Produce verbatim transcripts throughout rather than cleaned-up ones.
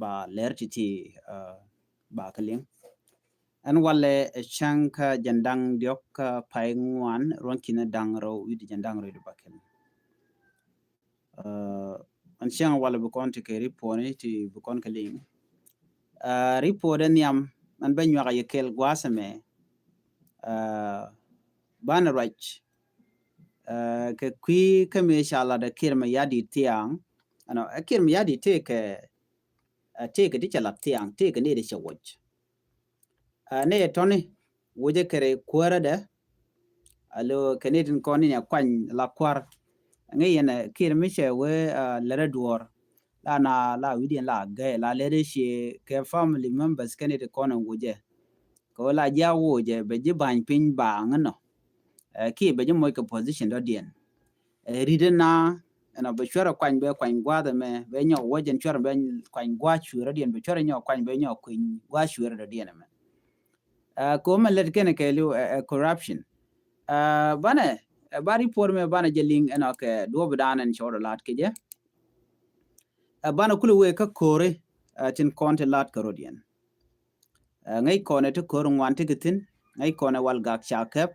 ba lɛr ti ti ba kɛ liŋ. Ɛn walɛ ɛ cäŋ kä jɛn da̱ŋ diɔk kä pay ŋuan ruɔ̱n kinɛ da̱ŋ rɛw wi̱cdɛ jɛn da̱ŋ rɛw di ba kɛl. Ɛn cäŋ walɛ bi kɔn ti kɛ ripot ni ti bi kɔn kɛ liŋ. Ripot ɛ nhiam ɛn bɛ nyuak a yɛ kɛl gua̱a̱th ɛmɛ. Banɛ ruac kɛ kui̱ kä mi ca lat ɛ Kiir Mayardit thiaŋ. Ɛnɔ ɛ Kiir Mayardit tëëkɛ tëëkɛ ti cɛ lat thiaŋ tëëkɛ ni ti cɛ woc. Ni tɔni wocɛ kɛ rɛ kuärädɛ. Alo kɛ ni tin kɔn ni ni a kuany la kuar. Ŋäc yɛn Kiir mi cɛ wee lärä duɔ̱ɔ̱r la na la wi̱diɛn la gɛ la lɛ dee cie kɛ family members kɛ ni ti kɔn in wocɛ. Kɛ wee la jiak wocɛ bɛ ji̱ ba̱ny piny baaŋ inɔ. Kiir bɛ ji̱ moc kɛ position dɔ̱diɛn. Ɛ rit ina ɛnɔ bɛ cuɛrɛ kuany bɛ kuany gua̱a̱th ɛmɛ bɛ nyɔk wä jɛn cuɛrɛ bɛ kuany gua̱a̱th cuɛrɛ diɛn bɛ cuɛrɛ nyɔk kuany bɛ nyɔk kuany gua̱a̱th cuɛrɛ dɔ̱diɛn ɛmɛ. Ɛ ko̱mɛ lät kɛnɛ kɛ liw ɛ corruption. Banɛ ɛ ba ripot mɛ banɛ jɛ liŋ ɛnɔ kɛ duɔ̱p dan ɛn cɔɔd ɛ la̱t kɛ jɛ. Ɛ banɛ kulɛ wee kä ko̱ri ɛ tin kɔn ti la̱t kä rɔ̱diɛn. Ŋäc kɔnɛ ti ko̱r ŋuan ti kɛ thi̱n ŋäc kɔnɛ wal gak ca kɛp.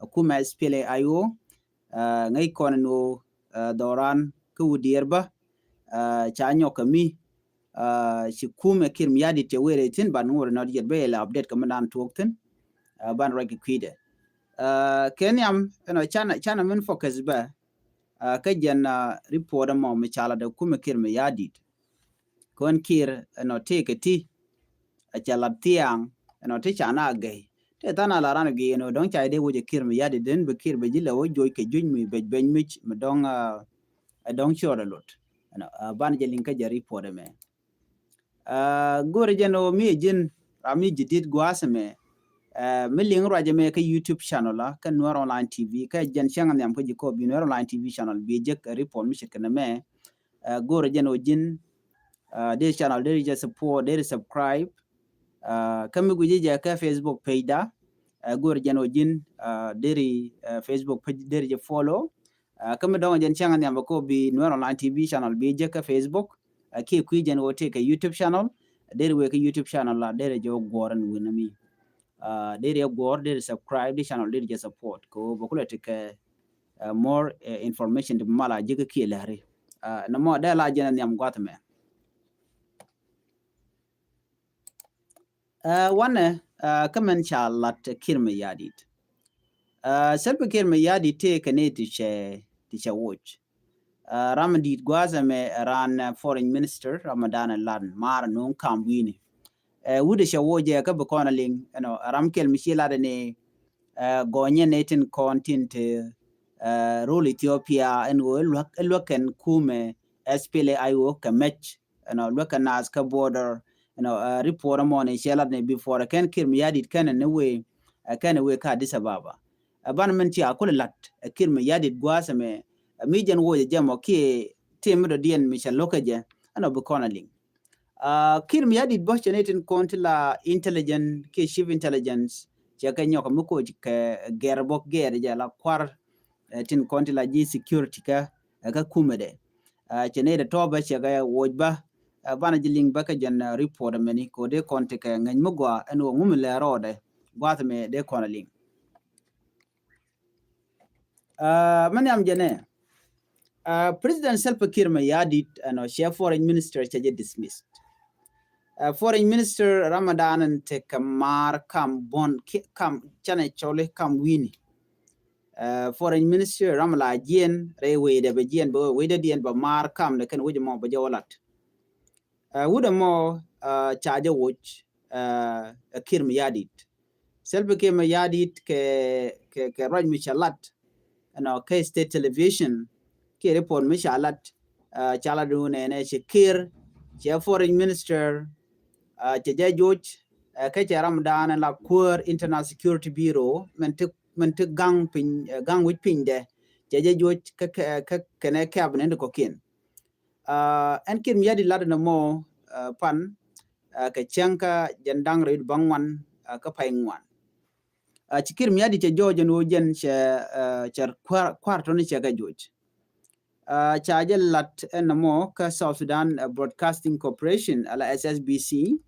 Ɛ kumɛ S P L A I O ŋäc kɔnɛ ni ɣöö dhɔran kä wä diɛɛr bä ca nyɔk kɛ mi ci kumɛ Kiir Mayardit cɛ wee rɛy thi̱n ban ŋuɔr inɔ diɛt bä yɛ lɛ update kɛ mi dan tuɔɔk thi̱n. Ban ruac kɛ kui̱dɛ kɛ nhiam ɛnɔ canɛ canɛ min focus bä kä jɛn ripot ɛmɔ mi ca lat ɛ kumɛ Kiir Mayardit. Kɔn Kiir ɛnɔ tëëkɛ ti a cɛ lat thiaŋ ɛnɔ ti ca na gɛy. Tëë than a la ran gɛy ɛnɔ dɔ̱ŋ ca dee wec ɛ Kiir Mayardit den bi Kiir bɛ ji̱ lɛ wä joc kɛ juc mi bɛc bɛc mic mi dɔ̱ŋ ɛ dɔ̱ŋ ciɔɔr ɛ lot. Ɛnɔ ban jɛ liŋ kä jɛ ripot ɛmɛ. Go̱o̱rɛ jɛn ɣöö mi ɛ ji̱n ram mi ji̱ di̱t gua̱a̱th ɛmɛ. Mi liŋ ruac ɛmɛ kä YouTube channel la kä Nuer Online T V kä jɛn cäŋ nhiam kä ji̱ kɔp bi Nuer Online T V channel bi jek ripot mi ce̱tkɛ nɛmɛ. Go̱o̱rɛ jɛn ɣöö ji̱n dee channel dee jɛ support dee subscribe. Kä mi gui̱ci jɛ kä Facebook page da. Go̱o̱rɛ jɛn ɣöö ji̱n deri Facebook page deri jɛ follow. Kä mi dɔŋ jɛn cäŋ nhiam bɛ kɔp bi Nuer Online T V channel bi jek kä Facebook. Kiɛ kui̱ jɛn ɣöö tëë kɛ YouTube channel deri wee kä YouTube channel la deri jɛ wä guɔ̱ɔ̱r ɛn wi̱n mi. Deri jɛ guɔ̱ɔ̱r deri subscribe di channel deri jɛ support kɛ ɣöö bɛ kulɛ ti kɛ more information ti bi mal a jek kiɛ lɛri. Nɔmɔ dee la jɛn nhiam gua̱th mɛ. Wanɛ kä mɛn ca lat Kiir Mayardit. Salva Kiir Mayardit tëë kɛ ni ti cɛ ti cɛ woc. Ram di̱i̱t gua̱a̱th ɛmɛ ran foreign minister Ramadan Lan mar nuŋ kam wi̱ni. Wut cɛ woc jɛ kä bi kɔn a liŋ ɛnɔ ram kɛl mi ci lat ni gɔnyɛ ni tin kɔn tin te rol Ethiopia ɛn ɣöö luäk luäk kɛn kumɛ S P L A I O kɛ mɛc. Ɛnɔ luäk kɛ naath kä border ɛnɔ ripot ɛmɔ ni cɛ lat ni before kɛn Kiir Mayardit kɛn ni wee kɛn wee kä Addis Ababa. Ɛ ban min cia kulɛ lat ɛ Kiir Mayardit gua̱a̱th ɛmɛ mi jɛn woc ɛ jɛ mɔ kiɛ tim mi dɔ̱diɛn mi cɛ lo̱k ɛ jɛ ɛnɔ bi kɔn a liŋ. Kiir Mayardit bä cɛ ni tin kɔn ti la intelligence kiɛ chief intelligence cɛ kɛ nyɔk mi koc kɛ gɛr bɔk gɛr jɛ la kuar tin kɔn ti la ji̱ security kä ɛ kä kumɛ dɛ. Cɛ ni dɛ tɔpɛ cɛ kɛ woc bä banɛ ji̱ liŋ bä kɛ jɛn ripot mɛni kɛ wä dee kɔn ti kɛ ŋäc mi gɔaa ɛn wä ŋumi lɛ rɔɔdɛ gua̱th mɛ dee kɔn a liŋ. Mɛ nhiam jɛ nɛ President Salva Kiir Mayardit ɛnɔ cɛ foreign minister cɛ jɛ dismissed. Foreign minister Ramadan ɛn tekɛ maar kam bɔn kam canɛ cɔli kam wi̱ni. Foreign minister ram la jiɛn rɛy wecdɛ bɛ jiɛn bɛ wecdɛ diɛn bɛ maar kam dɛ kɛn wec mɔ bɛ jɛ wä lat. Wut ɛmɔ ca jɛ woc ɛ Kiir Mayardit. Salva Kiir Mayardit kɛ kɛ kɛ ruac mi ca lat ɛnɔ kɛ state television kiɛ report mi ca lat ca lat wun ɛnɛ cɛ Kiir cɛ foreign minister cɛ jɛ joc kɛ cɛ Ramadan la kuäär Internal Security Bureau min ti min ti gaŋ piny gaŋ wi̱c pinydɛ cɛ jɛ joc kɛ kɛ kɛnɛ cabinet kɔkiɛn. Ɛn Kiir Mayardit lat ɛnɛ mɔ pan kɛ cäŋ kä jɛn da̱ŋ rɛw baŋ ŋuan kä pay ŋuan. Ci Kiir Mayardit cɛ jɔɔc ɛn ɣöö jɛn cɛ cɛ kua̱r kua̱r tɔni cɛ kɛ joc. Ca jɛ lat ɛn nɔmɔ kä South Sudan Broadcasting Corporation ala S S B C.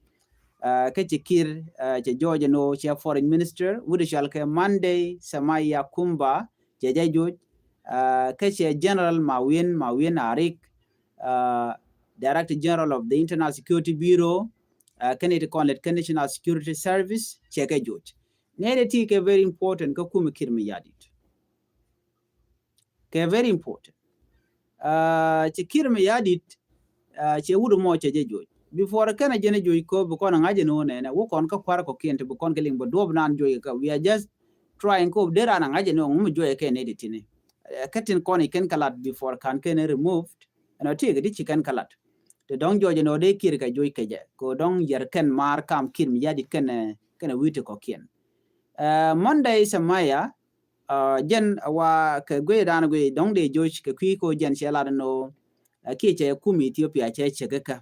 Kä cɛ Kiir cɛ jɔɔc ɛn ɣöö cɛ foreign minister wut cɔal kɛ Monday Samaya Kumba cɛ jɛ joc. Kä cɛ General Mawien Mawien Arik, Director General of the Internal Security Bureau, kä ni ti kɔn lɛt kä National Security Service cɛ kɛ joc. Nɛy ti kɛ very important kä kumɛ Kiir Mayardit. Kɛ very important. Cɛ Kiir Mayardit cɛ wut mɔ cɛ jɛ joc. Before kɛn a jɛn a joc kɔ bi kɔn a ŋa̱c ɛn ɣöö nɛnɛ wä kɔn kä kua̱r kɔkiɛn ti bi kɔn kɛ liŋ bä duɔp nan joc kɛ. We are just trying kɔ dee ran a ŋa̱c ɛn ɣöö ŋu mi joc kɛ nɛy ti tini. Kä tin kɔn i kɛn kɛ lat before kan kɛn removed. Ɛn ɔ ti kɛ di ci kɛn kɛ lat. Ti dɔ̱ŋ jɔc ɛn ɣöö dee Kiir kɛ joc kɛ jɛ kɛ dɔ̱ŋ yɛr kɛn maar kam Kiir Mayardit kɛn kɛn wi̱i̱ ti kɔkiɛn. Monday Samaya, jɛn wa kɛ guiy dan guiy dɔŋ dee joc kɛ kui̱ ko jɛn cɛ lat ɛn ɣöö kiɛ cɛ kum Ethiopia cɛ cɛ kɛ kä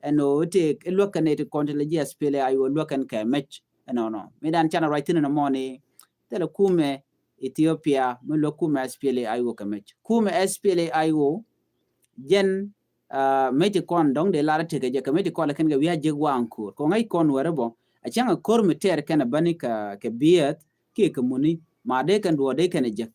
ɛn ɣöö ti luäk kɛn ti kɔn ti lɛ jiɛ S P L A I O luäk kɛn kɛ mɛc ɛn ɣöö nɔ mi dan canɛ ruac thin ɛn ɣöö mɔni thilɛ kumɛ Ethiopia mi luäk kumɛ S P L A I O kɛ mɛc kumɛ S P L A I O jɛn mec ti kɔn dɔŋ dee lar tekɛ jɛ kɛ mec ti kɔn lɛ kɛn kɛ wi̱i̱ a jek waŋ ko̱r kɛ ŋäc kɔn wɛrɛ bɔ a cäŋ a ko̱r mi tɛɛr kɛn a bäni kɛ biɛth kiɛ kɛ muni ma dee kɛn duɔɔr dee kɛn a jek.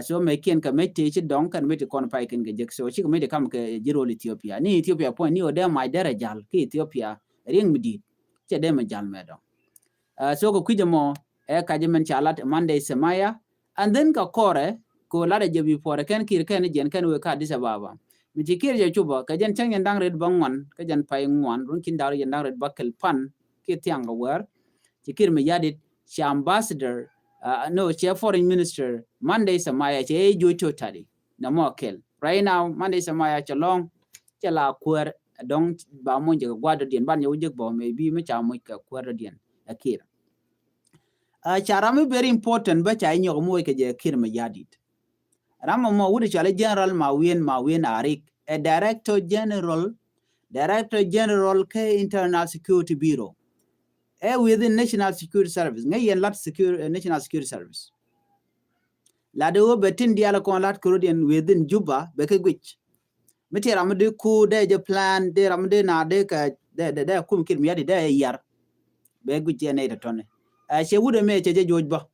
So mec kiɛn kɛ mec ti ci dɔŋ kɛn mec ti kɔn pay kɛn kɛ jek so cikɛ mec ti kam kɛ ji̱ rol Ethiopia ni Ethiopia puɔ̱ny ni ɣöö dee mac derɛ jal ki Ethiopia riɛŋ mi di̱i̱t cɛ dee mɛ jal mɛ dɔŋ. So kɛ kui̱c ɛmɔ ɛ kac mɛn ca lat Monday Samaya. And then kɛ kɔrɛ kɛ lat a jɛ bi puɔrɛ kɛn Kiir kɛn jɛn kɛn wek kä Addis Ababa. Mi ci Kiir jɛ cupä kɛ jɛn cäŋ jɛn da̱ŋ ret bä ŋuan kä jɛn pay ŋuan run kin da̱ŋ ret jɛn da̱ŋ ret bä kɛl pan kiɛ thiaŋ kɛ wäär. Ci Kiir Mayardit ci ambassador, no, ci foreign minister Monday Samaya ci ɛ joc totally. Na mɔ kɛl right now Monday Samaya ci lɔŋ ci la kuäär dɔŋ ba muny jɛ kɛ gua̱a̱r dɔ̱diɛn ban jɛ wä jek bä maybe mi ca muc kɛ kuäär dɔ̱diɛn ɛ Kiir. Ca ram mi very important bä ca inyɔk muɔc kɛ jɛ Kiir Mayardit. Ram mɔ mɔ wut cɔal General Mawien Mawien Arik ɛ Director General, Director General kɛ Internal Security Bureau. Ɛ within National Security Service ŋäc yɛn lat security, National Security Service. Lat ɛ wä bɛ tin diaal kɔn lat kɛ rɔ̱diɛn within Juba bɛ kɛ guic. Mi ti ram mi dee ku dee jɛ plan dee ram mi dee na dee kɛ dee dee kum Kiir Mayardit dee yar. Bɛ guic jɛ nɛy tɔtɔni. Ɛ cɛ wut ɛmɛ cɛ jɛ joc bä.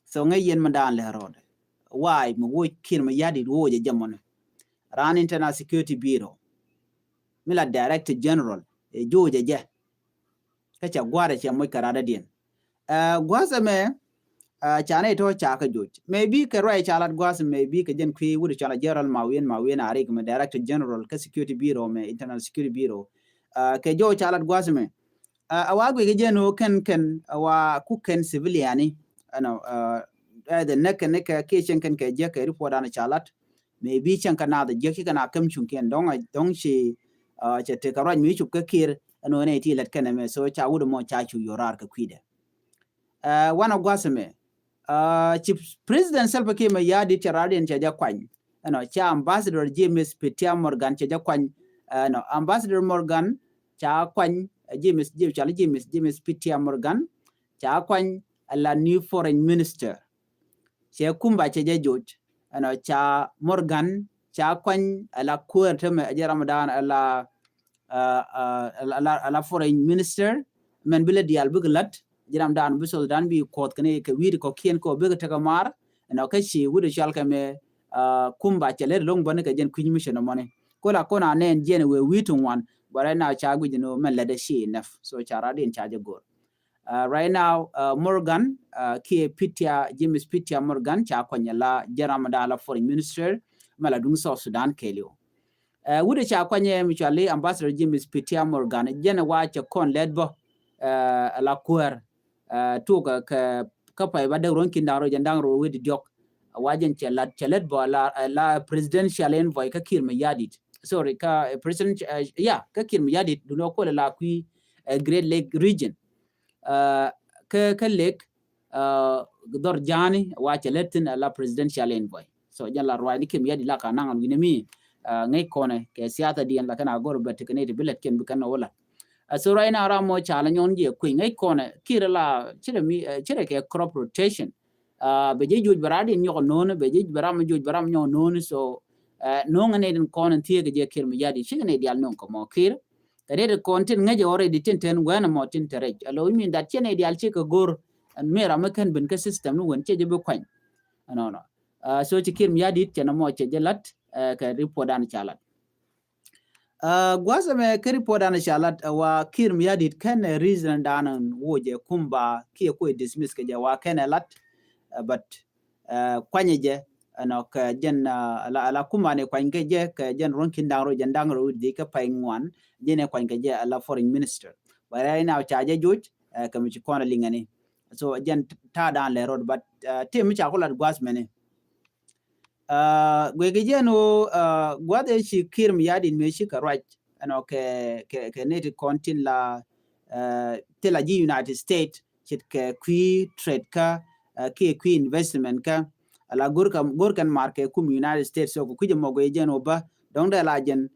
So ŋäc yɛn mi daan lɛ rɔɔdɛ. Why mi woc Kiir Mayardit woc ɛ jɛ mɔni. Ran Internal Security Bureau mi la Director General ɛ joc ɛ jɛ. Kä ca gua̱a̱r ɛ cɛ moc kɛ radä diɛn. Gua̱a̱th ɛmɛ ca nɛy tɔ̱ ca kɛ joc maybe kɛ ruac ca lat gua̱a̱th maybe kɛ jɛn kui̱ wut cɔal General Mawien Mawien Arik mɛ Director General kä Security Bureau mɛ Internal Security Bureau. Kɛ jɔw ca lat gua̱a̱th ɛmɛ a wa guic kɛ jɛn ɣöö kɛn kɛn a wa ku kɛn civiliani ɛnɔ. Ɛ the neck kɛn kɛ kiɛ cɛn kɛn kɛ jɛ kɛ report an ca lat maybe cɛn kɛ nath jek ci kɛ na käm cuŋkiɛn dɔŋ dɔŋ ci cɛ tek kɛ ruac mi cup kɛ Kiir ɛn ɣöö nɛ ti lɛt kɛn ɛmɛ so ca wut ɛmɔ ca cu yo̱raar kɛ kui̱dɛ. Wanɛ gua̱th ɛmɛ ci President Salva Kiir Mayardit cɛ radiɛn cɛ jɛ kuany ɛnɔ ca Ambassador James Petia Morgan cɛ jɛ kuany. Ɛnɔ Ambassador Morgan ca kuany James James cɔal James James Petia Morgan ca kuany ala new foreign minister. Cɛ Kumba cɛ jɛ joc ɛnɔ ca Morgan ca kuany ala kuäär tämɛ a jɛ ramdan ala ala foreign minister mɛn bi lɛ diaal bikɛ lat ji̱ ramdan bi South Sudan bi kuɔth kɛn kɛ wi̱i̱t kɔ̱kiɛn kɛ bikɛ tekɛ maar. Ɛnɔ kä ci wut cɔal kɛ mɛ Kumba cɛ lɛ loŋ bäni kɛ jɛn kui̱ny mission mɔni kola kɔn a nɛn jiɛn wee wi̱i̱t ti ŋuan. But right now ca guic ni mɛn lɛ dɛ ci enough so ca radiɛn ca jɛ go̱r. Right now Morgan kiɛ Petia James Petia Morgan ca kuany la jɛn ramdan la foreign minister mɛ la duŋ South Sudan kɛɛliw. Wut ca kuany mi cɔali Ambassador James Petia Morgan jɛn wa cɛ kɔn lɛt bä la kuäär. Tuk kɛ kä pay ba dek ruɔ̱n kin daŋ rɔ jɛn daŋ rɔ wet diɔk. Wa jɛn cɛ lat cɛ lɛt bä la la presidential envoy kä Kiir Mayardit. Sorry kä president ya kä Kiir Mayardit dunɔ kol la kui̱ Great Lake region. Kä kä lek dhɔr ja̱a̱ni wa cɛ lät thi̱n ala presidential envoy. So jɛn la ruacni Kiir Mayardit la ka naŋ an wi̱nɛ mi ŋäc kɔnɛ kɛ siasa diɛn la kɛn a gɔr bɛ tekɛ nɛy ti bi lät kiɛn bi kɛn nɔ wä lat. So right now ram mɔ ca la nyɔn jɛ kui̱ ŋäc kɔnɛ Kiir la cirɛ mi cirɛ kɛ crop rotation. Bɛ jɛ juɔc bɛ ram din nyɔk no̱o̱ni, bɛ jɛ bɛ ram juɔc bɛ ram nyɔk no̱o̱ni. So no̱o̱ŋ ni din kɔn in thiek jɛ Kiir Mayardit, cikɛ ni dial no̱o̱ŋ kɛ mɔ Kiir. Kɛ ni din kɔn tin ŋäc already tin ten wɛn mɔ tin te rɛc. Alo imin dat cɛ ni dial cikɛ go̱r ɛn mi ram mi kɛn bin kä system ni wän cɛ jɛ bi kuany. Ɛnɔnɔ. So ci Kiir Mayardit cɛ ni mɔ cɛ jɛ lat kɛ report dan ca lat. Gua̱th ɛmɛ kä report dan ca lat wa Kiir Mayardit kɛn ɛ reason dan wocɛ kumba kiɛ kuɛ dismiss kɛ jɛ wa kɛn ɛ lat. But kuanyɛ jɛ ɛnɔ kɛ jɛn ala kumba ni kuany kɛ jɛ kɛ jɛn ruɔ̱n kin daŋ rɔ jɛn daŋ rɔ di kɛ pay ŋuan jɛn ɛ kuany kɛ jɛ ala foreign minister. But right now ca jɛ joc kɛ mi ci kɔn a liŋɛ ni. So jɛn ta̱a̱ dan lɛ rɔt but ti mi ca ku lat gua̱th mɛni. Guɛkɛ jɛn ɣöö gua̱th ëë ci Kiir Mayardit mëë cikɛ ruac ɛnɔ kɛ kɛ kɛ neti kɔn tin la ti la ji̱ United States ce̱tkɛ kui̱ trade kä kiɛ kui̱ investment kä. Ala go̱r kɛn go̱r kɛn mar kɛ kum United States so kɛ kui̱c ɛmɔ guɛkɛ jɛn ɣöö bä dɔ̱ŋ dee la jɛn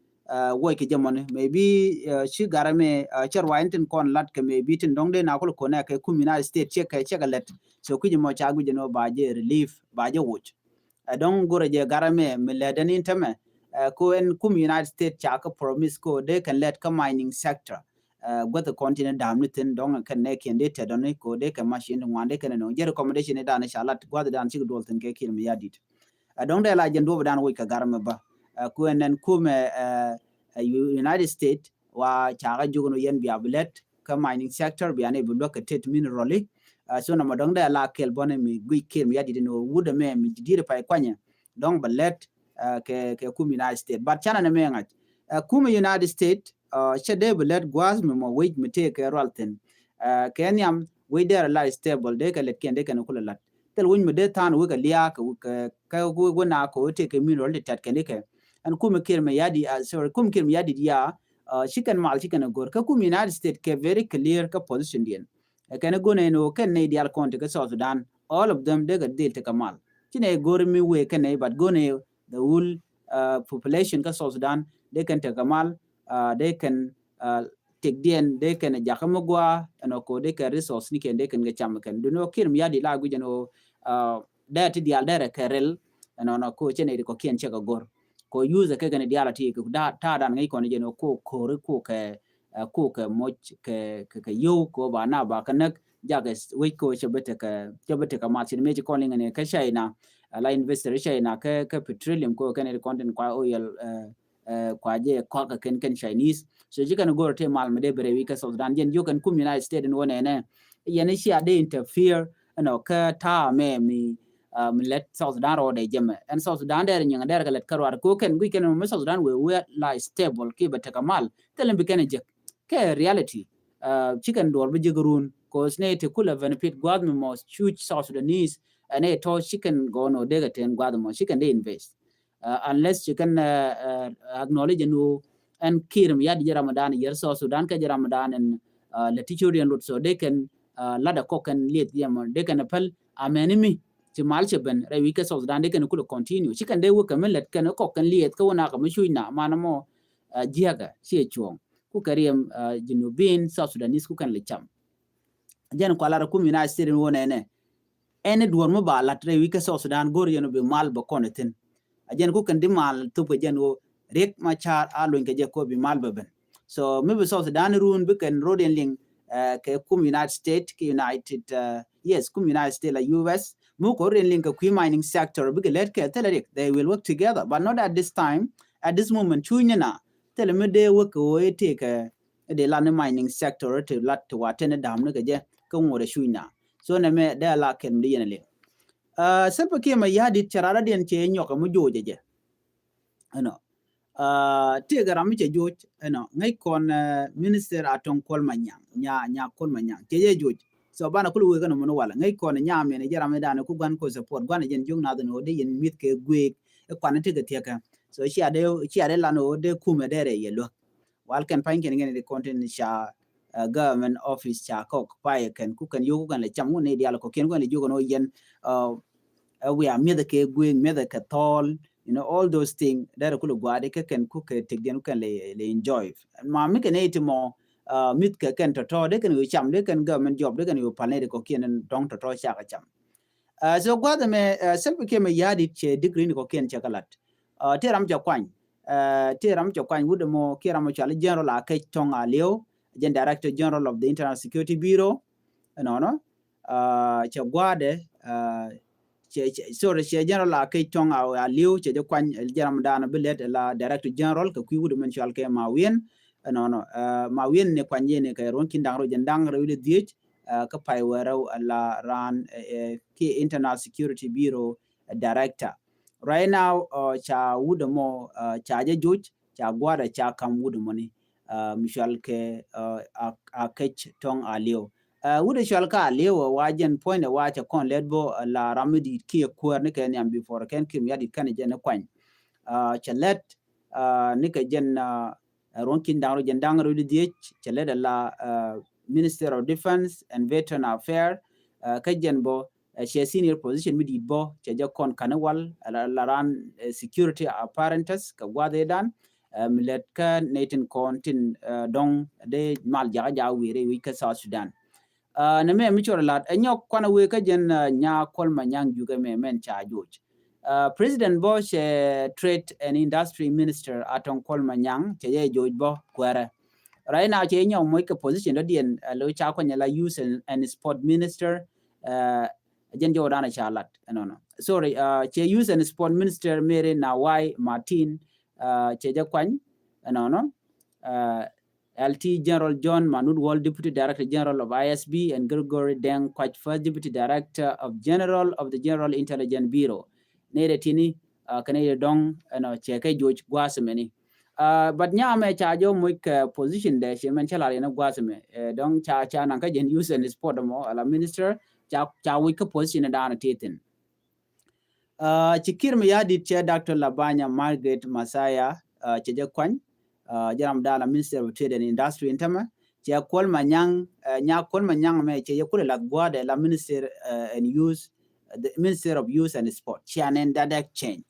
wuɔc kɛ jɛ mɔni maybe ci garɛ mi cɛ ruac tin kɔn lat kɛ maybe tin dɔ̱ŋ dee na kul kɔnɛ kɛ kum United States ciɛ kɛ ciɛ kɛ lɛt. So kui̱c ɛmɔ ca guic jɛn ɣöö ba jɛ relief ba jɛ woc. Ɛ dɔ̱ŋ go̱rɛ jɛ garɛ mɛ mi lɛ dɛn in tämɛ ko ɛn kum United States ca kä promise ko dee kɛn lɛt kä mining sector. Guäth kɔn tin dam ni thin dɔ̱ŋ kɛn nɛ kiɛn dee tɛt dɔ̱ni ko dee kɛn machine ti ŋuan dee kɛn nɔ jɛ recommendation ni dan ca lat guäth dan cik duɔl thin kɛ Kiir Mayardit. Ɛ dɔ̱ŋ dee la jɛn duɔp dan woc kɛ garɛ mɛ ba ko ɛn ɛn kumɛ United States wa ca kä jok ni yɛn bia bi lɛt kä mining sector bia ni bi luäk kɛ tet mineral. So nɔmɔ dɔ̱ŋ dee la kɛl bɔni mi guic Kiir Mayardit ni wut ɛmɛ mi di̱i̱t pay kuanyɛ dɔ̱ŋ bɛ lɛt kɛ kɛ kum United States but canɛ ni mɛ ŋa̱c kum United States cɛ dee bi lɛt gua̱a̱th mi mɔ wec mi tëë kɛ rual thin. Kɛ nhiam wec dee la stable dee kɛ lɛt kiɛn dee kɛn kulɛ lat thil wec mi dee tha̱a̱n wek kɛ lia̱a̱ kɛ kɛ wek wek na kɛ wek tëë kɛ mineral ti tat kɛn dee kɛ. Ɛn kum Kiir Mayardit sorry kum Kiir Mayardit ya ci kɛn mal ci kɛn go̱r kä kum United States kɛ very clear kä position diɛn. Ɛ kɛn go̱n ɛn ɣöö kɛn nɛy diaal kɔn ti kä South Sudan all of them dee kɛ dhil ti kɛ mal. Ci nɛy go̱r mi wee kɛn nɛy but go̱n ɛ the whole population kä South Sudan dee kɛn ti kɛ mal dee kɛn tëkdiɛn dee kɛn jakä mi gua ɛn ɣöö ko dee kɛn resource ni kɛn dee kɛn kɛ cam kɛn duni ɣöö Kiir Mayardit la guic ɛn ɣöö dee ti diaal dee rɛ kɛ rɛl. Ɛn ɣöö ko cɛ nɛy ti kɔ̱kiɛn cɛ kɛ go̱r ko use kɛ kɛn diaal a ti kɛ ta̱a̱ dan ŋäc kɔn jɛn ɣöö ko ko̱ri ko kɛ ko kɛ moc kɛ kɛ yio̱w ko ba na ba kɛ näk jakɛ wec ko cɛ bä tekɛ cɛ bä tekɛ mat cin meci kɔn liŋɛ ni kä China. Ala investor China kä kä petroleum ko kɛn ri kɔn tin kua oil kua jɛ kɔk kɛ kɛn kɛn Chinese. So ci kɛn go̱r te mal mi dee bere wi̱i̱ kä South Sudan jɛn jiök kɛn kum United States in wä nɛnɛ yɛn cia dee interfere ɛnɔ kä ta̱a̱ mɛ mi mi lɛt South Sudan rɔɔdɛ jɛmɛ ɛn South Sudan dɛr nyiŋ dɛr kɛ lɛt kä ruar ko kɛn guic kɛn mi South Sudan wee wee la stable ki bɛ tekɛ mal thilɛ bi kɛn jek. Kɛ reality ci kɛn duɔl bi jek run cause nɛ ti kulɛ benefit guath mi mɔ cuc South Sudanese. Ɛn ɛ tɔ ci kɛn gɔɔn ɔ dee kɛ ten guath mɔ ci kɛn dee invest. Unless ci kɛn acknowledge ɛn ɣöö ɛn Kiir Mayardit jɛ Ramadan yɛr South Sudan kɛ jɛ Ramadan ɛn lɛ ti curian lot so dee kɛn ladɛ kɔk kɛn lieth yɛ mɔ dee kɛn päl amɛni mi ci mal cɛ ben rɛy wi̱c kɛ South Sudan dee kɛn kulɛ continue ci kɛn dee wek kɛ mi lɛt kɛn kɔk kɛn lieth kä wä nak kɛ mi cuc na man mɔ jiäkɛ ciɛ cuɔ̱ɔ̱ŋ. Ku kɛ riɛm Junubin South Sudanese ku kɛn lɛ cam. Jɛn kualar kum United States in wä nɛnɛ ɛn duɔr mi ba lat rɛy wi̱c kä South Sudan go̱r yɛn bi mal bɛ kɔn ithin. A jɛn ku kɛn di mal thop kɛ jɛn wä Riek Machar a luny kɛ jɛ ko bi mal bɛ ben. So mi bi South Sudan run bi kɛn road in liŋ kɛ kum United States kɛ United yes kum United States la U S mi kɔ road in liŋ kɛ kui̱ mining sector bi kɛ lɛt kɛ thilɛ Riek they will work together but not at this time. At this moment cuny ni na thilɛ mi dee wek kɛ wä itek kɛ dee lan ni mining sector ti lat ti wa teni dam ni kɛ jɛ kä ŋuɔt a cuny na. So nɛ mɛ dee la kɛn mi di yɛn a liŋ. Salva Kiir Mayardit cɛ rat a diɛn cɛ nyɔk a mi joc a jɛ. Ɛnɔ tëëkɛ ram mi cɛ joc ɛnɔ ŋäc kɔn minister a tɔŋ Kuɔl Manyaŋ nya nya Kuɔl Manyaŋ cɛ jɛ joc. So banɛ kul wek ɛnɔ muni walɛ ŋäc kɔn nya mɛn jɛ ram mi danɛ ku guan ko support guan jɛn jok nath ɛnɔ dee yɛn mi̱th kɛ guek. Ɛ kuan tëëkɛ thiɛkɛ so cia dee cia dee lan ɔ dee kumɛ dee rɛ yɛ luäk. Wal kɛn pa̱ny kɛn kɛn di kɔn tin ca government office ca kɔk payɛ kɛn ku kɛn yoku kɛn lɛ cam wun ni dial kɔ kɛn kɛn lɛ jokɛn wä yɛn. Ɛ wiaa mi̱ethɛ kɛ guek mi̱ethɛ kɛ thɔɔl. You know all those things dɛrɛ kulɛ gua̱a̱di kɛ kɛn ku kɛ tëkdiɛn ku kɛn lɛ enjoy. Ma mi kɛn iti mɔ mi̱th kɛ kɛn tɔ̱tɔ̱ dee kɛn yo̱ cam dee kɛn government job dee kɛn yo̱ pal ni di kɔ kiɛn dɔ̱ŋ tɔ̱tɔ̱ cakɛ cam. Uh, so gua̱th ɛmɛ, uh, Salva Kiir Mayardit cɛ degree ni kɔ̱kiɛn cɛ kɛ lat. Uh, tëë ram cɛ kuany. Uh, tëë ram cɛ kuany wut ɛmɔ kiɛ ram cɔal General Akec Tong Aliu, jɛn Director General of the Internal Security Bureau. Ɛnɔnɔ. Uh, cɛ gua̱dɛ, uh, cɛ, cɛ, sorry, cɛ General Akec Tong Aliu cɛ jɛ kuany, jɛ ram dan bi lɛt la Director General kɛ kui̱ wut ɛmɛn cɔal kɛ Mawien. Ɛnɔnɔ. Uh, Mawien ni kuany yɛ ni kɛ ruɔ̱n ki̱n da̱ŋ rɛw jɛn da̱ŋ rɛw wi̱cdɛ dhiec, uh, kä pay wee rɛw la raan, uh, uh, kiɛ Internal Security Bureau, uh, Director. Right now, uh, ca wut ɛmɔ, uh, ca jɛ joc, ca gua̱dɛ ca kam wut ɛmɔni, uh, mi cɔal kɛ, uh, Akec Tong Aliu. Uh, wut ɛ cɔal kɛ Aliu, uh, wa jɛn puɔ̱nydɛ wa cɛ kɔn lɛt bä, uh, la ram mi di̱i̱t kiɛ kuäär ni kɛ nhiam before kɛn Kiir Mayardit kɛn jɛn ni kuany. Uh, cɛ lɛt, uh, ni kɛ jɛn, uh, ruɔ̱n ki̱n da̱ŋ rɛw jɛn da̱ŋ rɛw wi̱cdɛ dhiec, cɛ lɛt ala, uh, Minister of Defense and Veteran Affairs, uh, kä jɛn bä, uh, cɛ senior position mi di̱i̱t bä, cɛ jɛ kɔn ka̱n wal, ala, ala raan, uh, security apparatus kɛ gua̱dhɛ dan, uh, mi lɛt kä nɛy tin kɔn tin, uh, dɔ̱ŋ dee mal jakä jakä wëë rɛy wec kä South Sudan. Uh, nɛ mɛ mi cɔr lat, ɛ nyɔk kuanɛ wëë kä jɛn, uh, Nyakuɔl Manyang Juuk ɛmɛ mɛn ca joc. Uh, President bä cɛ Trade and Industry Minister Atong Kuol Manyang cɛ jɛ joc bä kuɛrɛ. Right now cɛ nyɔk moc kɛ position dɔ̱diɛn, uh, lo ca kuany la Youth and, and Sport Minister, uh, jɛn jɔw dan ca lat, ɛnɔnɔ. Sorry, uh, cɛ Youth and Sport Minister Mary Nawai Martin, uh, cɛ jɛ kuany, ɛnɔnɔ. Uh, L T General John Manut Wall, Deputy Director General of I S B, and Gregory Deng Kuac, First Deputy Director of General of the General Intelligence Bureau. Nɛy rɛ tini, uh, kɛ nɛy rɛ dɔ̱ŋ, ɛnɔ, cɛ kɛ joc gua̱a̱th mɛni. Uh, but nyamɛ ca jɔ moc kɛ position dɛ, cɛ mɛn cä lar yɛn gua̱a̱th mɛ. Uh, dɔ̱ŋ ca, ca naŋ kä jɛn Youth and Sport mɔ, ala minister, ca, ca wi̱c kä position dan ti thin. Uh, ci Kiir Mayardit cɛ Doctor Labanya Margaret Mathias, uh, cɛ jɛ kuany, uh, jɛ ram dan la Minister of Trade and Industry in tämɛ, cɛ Kuol Manyang, uh, Nyakuɔl Manyang mɛ cɛ jɛ kulɛ la gua̱dɛ la Minister, uh, and Youth, uh, the Minister of Youth and Sport, cɛ nɛn dada change.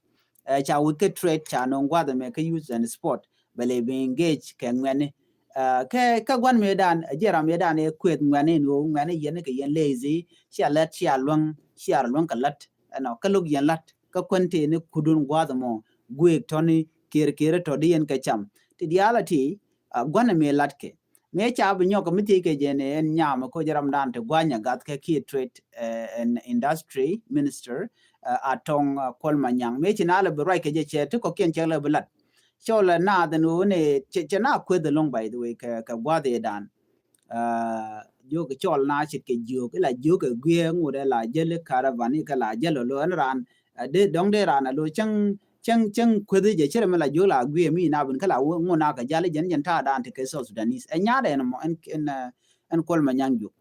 Uh, ca wi̱c kɛ trade ca nɔŋ gua̱dɛ mɛ kɛ youth and sport, bɛ lɛ bi engage kɛ ŋuɛni. Uh, kɛ, kɛ gua̱n mëë dan, jiɛ ram mëë dan ɛ kueth ŋuɛni ni ɣöö ŋuɛni yɛn kɛ yɛn lazy, cia lɛt cia luäŋ, cia luäŋ kɛ lät. Ɛnɔ, kä lo̱k yɛn la̱t kä kuän tëë ni kudun gua̱a̱th ɛmɔ guëëk tɔ̱ni kër kër tɔ̱ di yɛn kɛ cam. Ti diaal a ti, uh, gua̱n ɛmɛ la̱t kɛ. Mëë ca bi nyɔk kɛ mi thiec kɛ jɛ ni ɛn nyam ɛ koc ram dan ti gua̱ny a gath kɛ kiɛ trade, uh, and industry minister, uh, Atong, uh, Kuol Manyang. Mëë ci na lɛ bi ruac kɛ jɛ cɛ ti kɔkiɛn cɛ lɛ bi la̱t. Cɔl ɛ naath ɛn ɣöö ni cɛ, cɛ na kueth ɛlɔ̱ŋ, by the way, kɛ, kɛ gua̱th ëë dan. Uh, jiök cɔl na ce̱tkɛ jiök, ila jiök ɛ guiɛ ŋut ɛ la jäl i̱ caravan i̱ kɛ la jäl alo ɛn raan, uh, dee dɔ̱ŋ dee raan alo cäŋ, cäŋ, cäŋ kueth i̱ jɛ cɛ rɛ mi la jiök la guiɛ mi na bin kä la ŋut na kɛ jal i̱ jɛn jɛn ta̱a̱ daan ti kɛ South Sudanese. Ɛ nyaat ɛn mɔ ɛn, ɛn, uh, ɛn Kuol Manyang jiök.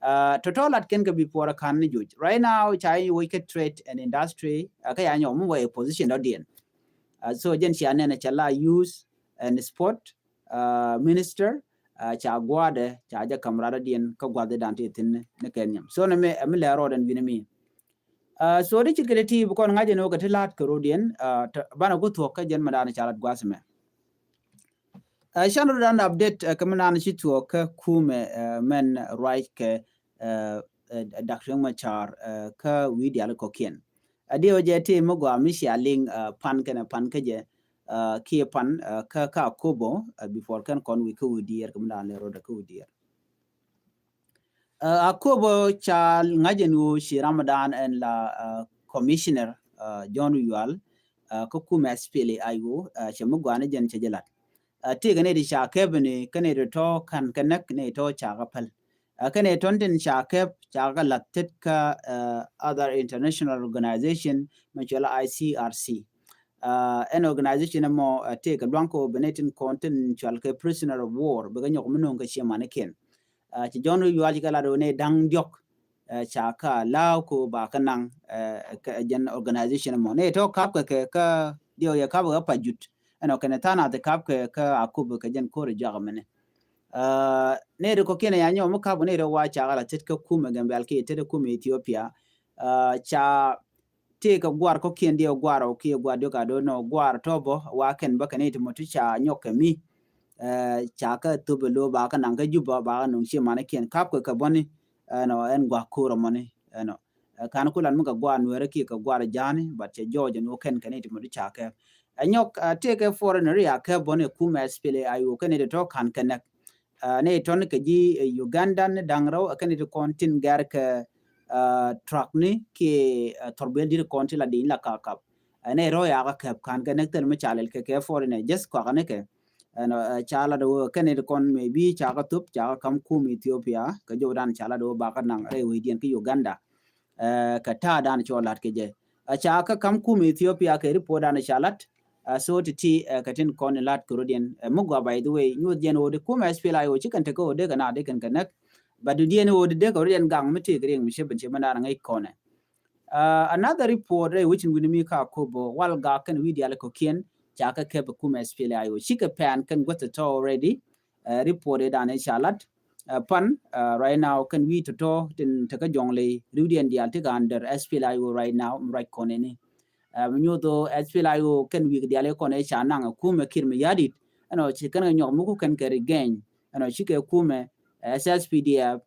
Uh, tɔ̱tɔ̱ lat kɛn kɛ bi puɔrɛ ka̱n ni joc. Right now ca i̱ woc kɛ trade and industry, uh, kä ya nyɔk mi wä ɛ position dɔ̱diɛn. Uh, so jɛn cia nɛn ɛ cɛ la youth and sport, uh, minister, uh, ca gua̱dɛ, ca jɛ ka̱m radɔ̱diɛn kä gua̱dɛ dan ti thi̱n ni kɛ nhiam. So ni mi, mi lɛ rɔɔdɛn wi̱ni mi. Uh, so di ci kɛ ti bi kɔn ŋa̱c ɛn wä kɛ ti la̱t kɛ rɔɔdiɛn, uh, banɛ ku thuɔ̱k kä jɛn mi dan ca lat gua̱th mɛ. Uh, can rɔɔdan update, uh, kɛ mi nan ci thuɔ̱k kä kumɛ, uh, mɛn ruac kɛ, uh, uh, Dak Riek Machar, uh, kä wi̱i̱ diaal kɔ̱kiɛn. A diɛ wä jɛ ti mi gɔaa mi cia liŋ, uh, pan kɛnɛ pan kä jɛ, uh, kiɛ pan, uh, kä, kä Akobo, uh, before kɛn kɔn wi̱i̱ kä wi̱i̱ diɛɛr kɛ mi nan lɛ rɔɔdɛ kä wi̱i̱ diɛɛr. Uh, Akobo ca ŋa̱c ɛn ɣöö ci Ramadan ɛn la, uh, commissioner, uh, John Yual, uh, kä kumɛ S P L A I O, uh, cɛ mi gɔaa ni jɛn cɛ jɛ lat. Uh, tëëkɛ nɛy ti ca kɛp ni kä nɛy ti tɔ̱ ka̱n kɛ näk nɛy tɔ̱ ca kɛ päl. Uh, kä nɛy tɔ̱n tin ca kɛp ca kɛ la̱th tet kä, uh, other international organization mɛ cual I C R C. Uh, ɛn organization ɛmɔ, uh, tëëkɛ luaŋ kɛ ɣöö bɛ nɛy tin kɔn tin cual kɛ prisoner of war bɛ kɛ nyɔk mi no̱o̱ŋ kɛ ciɛ manikiɛn. Uh, ci John Yual ci kɛ lat ɣöö nɛy da̱ŋ diɔ̱k, uh, ca kɛ allow kɛ ɣöö ba kɛ naŋ, uh, kɛ jɛn organization ɛmɔ. Nɛy tɔ̱ ka̱p kɛ kɛ kä diɔ̱k yɛ ka̱p kɛ kä Pajut. Ɛnɔ kɛnɛ tha̱a̱ŋ nath ka̱p kɛ kä Akobo kɛ jɛn ko̱r ɛ juak ɛmɛnɛ. Uh, nɛy ti kɔ̱kiɛn ɛ ya nyɔk mi ka̱p kɛ nɛy ti wa ca kɛ la tet kä kumɛ Gambɛl kiɛ tet kä kumɛ Ethiopia. Uh, ca tëëkɛ gua̱r kɔ̱kiɛn diɛ gua̱r ɔ kiɛ gua̱r diɔ̱k a do̱n nɔ gua̱r tɔ̱ bä wa kɛn bä kɛn i̱ ti mɔ ti ca nyɔk kɛ mi. Eh, ca kä thop ɛ lo̱ ba kä naŋ kä Juba ba kä nuŋ ci manikiɛn ka̱p kɛ kɛ bäni. Ɛnɔ ɛn gua̱r ko̱r ɛmɔni ɛnɔ. Ɛ, kan ku lat mi kɛ gua̱a̱r Nuɛɛri kiɛ kɛ gua̱a̱r Ja̱a̱ni, but cɛ jɔɔc ɛn ɣöö kɛn kɛ nɛy ti mɛ ti ca kɛp. Ɛ nyɔk, ɛ, tëëkɛ foreign ri a kɛp bä ni kumɛ S P L A I O kɛn nɛy ti tɔ̱ ka̱n kɛ näk. Ɛ, nɛy tɔ̱ ni kɛ ji̱, ɛ, Uganda ni da̱ŋ rɛw, ɛ, kɛn nɛy ti kɔn tin gɛr kɛ, ɛ, truck ni kiɛ, ɛ, thɔrbiɛl di̱t kɔn ti la di̱ny la kakap. Ɛ, nɛy rɔ̱ yakä kɛp ka̱n kɛ näk thil mi ca lɛl kɛ kɛ foreign ɛ just kɔakɛ ni kɛ. Ɛn, ɛ, ca lat ɣöö kɛn nɛy ti kɔn maybe ca kɛ thop, ca kɛ ka̱m kum Ethiopia, kɛ jɔwdan ca lat ɣöö bakɛ naŋ rɛy wecdiɛn kä Uganda. Ɛ, kɛ ta̱a̱ dan cɔ lat kɛ jɛ. Ɛ, ca kɛ ka̱m kum Ethiopia kɛ report dan ca lat. Ɛ, so ti ti, ɛ, kɛ tin kɔn in lat kɛ rɔ̱diɛn. Ɛ, mi gɔaa, by the way, nyuɔth jɛn ɣöö di kum S P L A I O ci kɛn tekɛ ɣöö dee kɛ na dee kɛn kɛ näk. But di diɛn ɣöö di dee kɛ rɔ̱diɛn gaŋ mi tëëk riɛŋ mi cep in cep mi naan ŋäc kɔnɛ. Ɛ, another report rɛy wecin wi̱ni mi ka kobo wal gak kɛn wi̱i̱ diaal kɔ̱kiɛn ca kɛ kɛp kum S P L A I O. Cikɛ pɛn kɛn guäth tɔ̱tɔ̱ already. Ɛ, report ɛ dan ɛ ca lat. Ɛ, pan, ɛ, right now kɛn wi̱i̱ tɔ̱tɔ̱ tin tekɛ jɔŋ ley riwdiɛn diaal tekɛ under S P L A I O right now mi ruac kɔn ɛni. Ɛ, mi nyuth ɣöö S P L A I O kɛn wi̱i̱ diaal ɛ kɔn ɛ ca naŋ ɛ kumɛ Kiir Mayardit. Ɛnɔ ci kɛn kɛ nyɔk mi ku kɛn kɛ regain. Ɛnɔ cikɛ kumɛ, ɛ, S S P D F.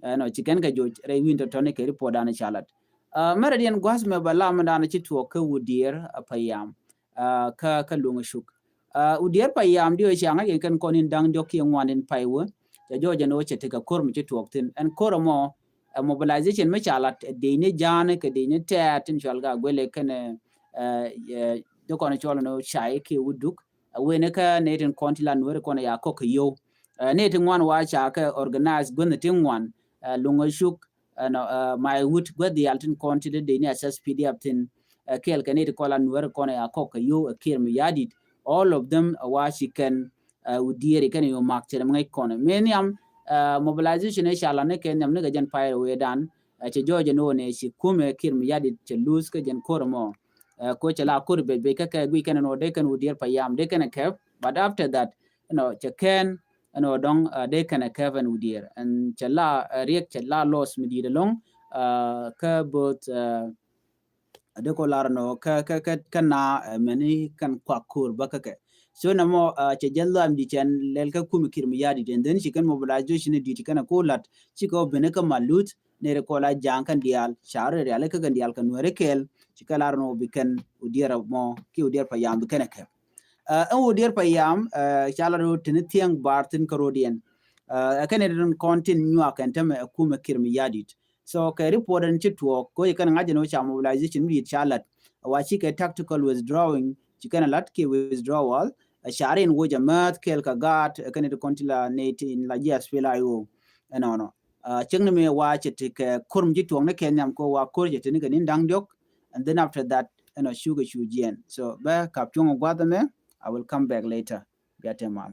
Ɛnɔ ci kɛn kɛ joc rɛy wi̱i̱ tɔ̱tɔ̱ ni kɛ report dan ɛ ca lat. Ɛ, mɛrɛ diɛn gua̱th mɛ ba lam dan ci tuɔɔk kä Wudiɛɛr, ɛ, Payam. Ɛ, kä, kä Luŋ Cuk. Ɛ, Wudiɛɛr Payam diɔ cia ŋa̱c kɛn kɔn in da̱ŋ diɔ̱k kiɛ ŋuan in pay wä. Cɛ jɔɔc ɛn ɣöö cɛ tekɛ ko̱r mi ci tuɔɔk thi̱n. Ɛn ko̱r ɛmɔ, ɛ, mobilization mi ca lat, ɛ, dec ni Ja̱a̱ni kɛ dec ni tɛɛt tin cual ka guɛlɛ kɛn, ɛ, ɛ, dee kɔn cual ni cay kiɛ Wuduk. Ɛ, wen kä nɛy tin kɔn ti la Nuɛɛri kɔn ya kɔk kɛ yio̱w. Ɛ, nɛy ti ŋuan wa ca kɛ organize guänh ti ŋuan, ɛ, Luŋ Cuk, ɛnɔ, ɛ, Maiwut guäth diaal tin kɔn ti dee dec ni S S P D F tin, ɛ, kɛɛl kɛ nɛy ti kɔn la Nuɛɛri kɔn ya kɔk kɛ yio̱w, ɛ, Kiir Mayardit. All of them, ɛ, wa ci kɛn, ɛ, Wudiɛɛr kɛn yio̱w mak cɛ rɛ mi ŋäc kɔn. Mɛ nhiam, ɛ, mobilization ɛ ca la ni kɛ nhiam ni kɛ jɛn pay rɛ wee dan, ɛ, cɛ jɔɔc ɛn ɣöö nɛ ci kumɛ Kiir Mayardit cɛ lose kä jɛn ko̱r ɛmɔ. Ɛ, ko cɛ la ko̱r bec bec kä kɛ guic kɛn ɛn ɣöö dee kɛn Wudiɛɛr Payam dee kɛn ɛ kɛp, but after that, ɛnɔ, cɛ kɛn ɛn ɣöö dɔ̱ŋ, ɛ, dee kɛn ɛ kɛp ɛn Wudiɛɛr. Ɛn cɛ la, ɛ, riɛk cɛ la loss mi di̱i̱t ɛlɔ̱ŋ, ɛ, kä both, ɛ, dee kɔ lar ɛnɔ kä, kä, kä, kä na, ɛ, mɛni kɛn kuak ko̱r bä kä kɛ. So nɛmɔ, ɛ, cɛ jɛ lɔam di cɛn lɛl kä kumɛ Kiir Mayardit, and then ci kɛn mobilization di̱i̱t ci kɛn ɛ ko lat ci kɛ ɔ ben kä Malut, nɛy ti kɔn la Ja̱a̱ŋ kɛn diaal ca rɔ riali kä kɛn diaal kɛ Nuɛɛri kɛɛl, ci kɛ lar ɛn ɣöö bi kɛn Wudiɛɛr ɛmɔ kiɛ Wudiɛɛr Payam bi kɛn ɛ kɛp. Ɛ, ɛn Wudiɛɛr Payam, ɛ, ca lar ɣöö teni thiäŋ bar thi̱n kä rɔ̱diɛn. Ɛ, ɛ kɛn in kɔn tin nyuak kɛn tämɛ ɛ kumɛ Kiir Mayardit. So kɛ report ɛn ci tuɔɔk, ko ci kɛn ŋa̱c ɛn ɣöö ca mobilization mi di̱i̱t ca lat. Wa ci kɛ tactical withdrawing, ci kɛn lat kiɛ withdrawal. Ɛ, ca rin woc ɛ määth kɛɛl kɛ gaat, ɛ kɛn in kɔn ti la nɛy tin la ji̱ S P L A I O. Ɛnɔnɔ. Ɛ, cäŋ ni mëë wa cɛ ti kɛ ko̱r mi ci tuɔɔk ni kɛ nhiam kɛ wa ko̱r cɛ ti ni kɛ ni̱n da̱ŋ diɔ̱k. And then after that, ɛnɔ, cukɛ cu jiɛn. So bɛ kap cuɔ̱ŋ gua̱th ɛmɛ, I will come back later. Bia te mal.